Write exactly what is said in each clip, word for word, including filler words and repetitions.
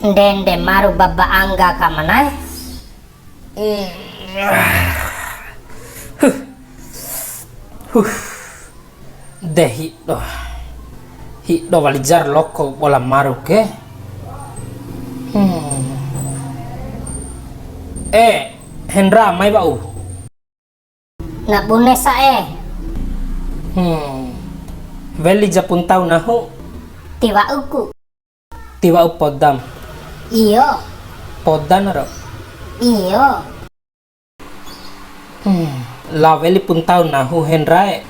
Ndende maru baba Angga ka ma na'e. Huh. Huh. De hido. Hido wali ja loko bola maru ke. Hmm. Eh, Hendra, mai wa'u. Na bune sa'e. Hmm. Weli japu ntau nahu. Ti wa'uku. Ti wa'u podam. Iyo. Podan ro. Iyo. Hmm. La weli pu ntau nahu Hendrae.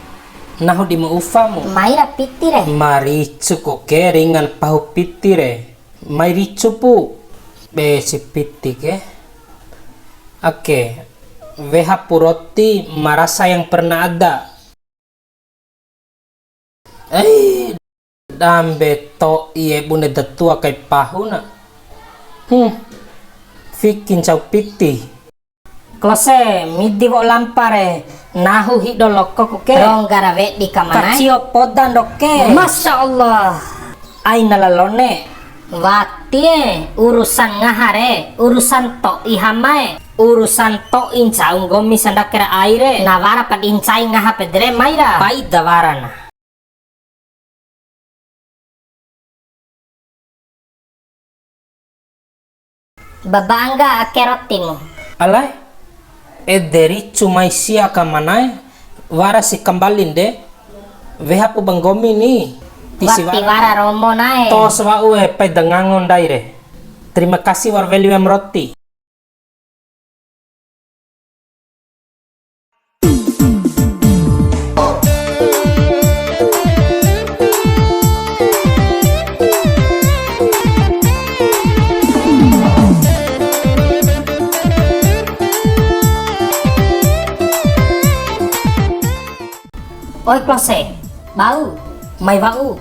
Nahu di mu ufamu. Mai ra piti re. Maricu ko ke ringan pahu piti re. Mai ricu pu. Be si piti ke. Oke. Weha pu roti ma rasa yang pernah ada. Ei, dambe to'i e bune da tua kai pahuna. Hmm, fiki ncau piti. Klose, midi wa'u lampa re, nahu hido lokoku ke. Rongga ra wedi ka ma na'e. Kacio poda ndoke. Masya Allah. Aina lalone. Wati e, urusan ngaha re, urusan to'i hama e. Urusan to'i ncau nggomi sandake ra ai re. Na wara pa di ncai ngaha pede re mai ra. Pai da warana. Baba Angga, ake rotimu. Alae, ede ricu mai sia ka ma na'e, wara si kambalin de, weha pu ba nggomi ni, tisi wati wara. Wara romo na'e. Tos wa'u e, pai da ngango ndai re. Terima kasih wa'ur weli wea ma roti. Oi Klose, bau, mai wa'u.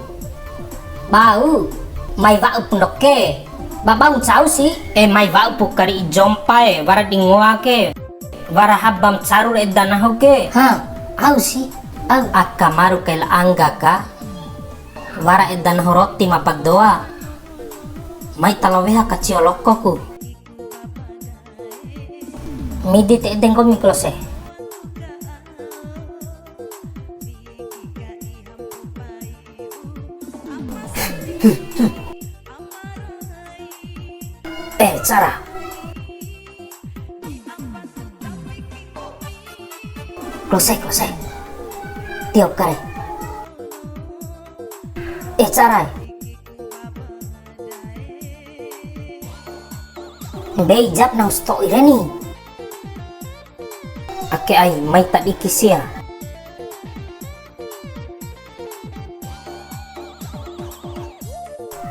Bau, mai wa'u pu ndoke. Ba bau ncau si. E mai wa'u pu kari'i jompa e, wara di ngoa ke. Wara haba ma caru re eda nahu ke. Ha, au si, au. Aka maru kai la Angga ka. Wara eda nahu roti ma padoa. Mai ta lao weha kacio lokoku. Midi ta ede nggomi Klose. Eh, cara. Klose, Klose. Tiop kare. Eh, cara. Mbei jap nahu sato'i re ni. Ake ai, mai ta diki sia.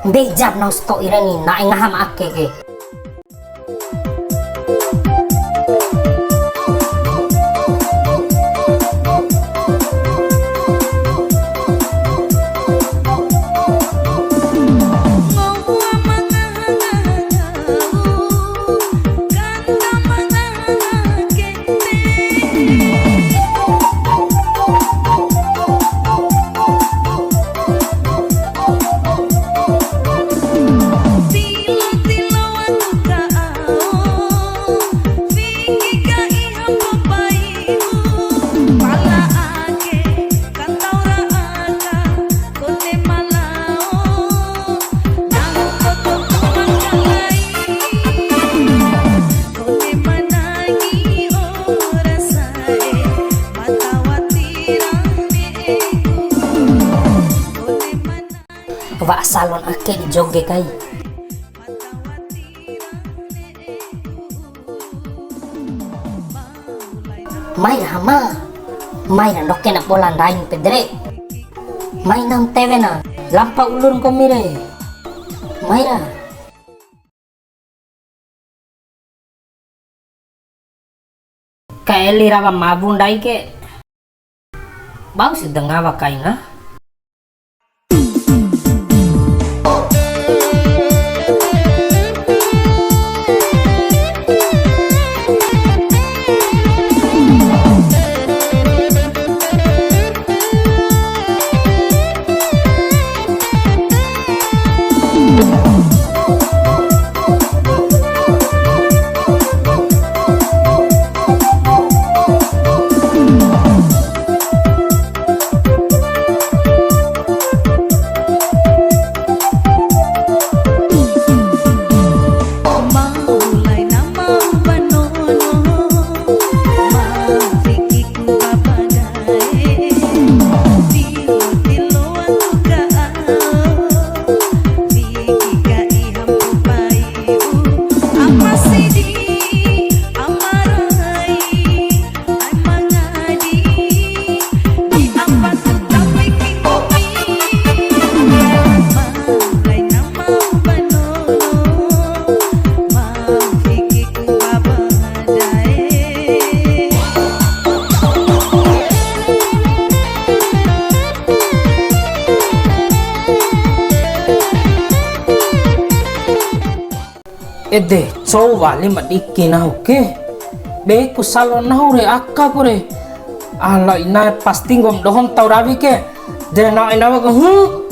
Mbei jap nahu sato'i re ni, na'e ngaha ma ake ke. Wa'a salon ake di joge kai. Mai ra hama, mai ra ndoke na bola ndain pede re. Mai na tewe na, lampa ulur nggomi re. Mai ra. Ka eli rawa mabu ndai ke. Bau si da ngawa kaina. Ede, cou wali ma diki nahu ke. Be ku salo nahu re aka ku re. Ala ina, pasti nggom dohon tau rawi ke. De na ina wa ku, hmm,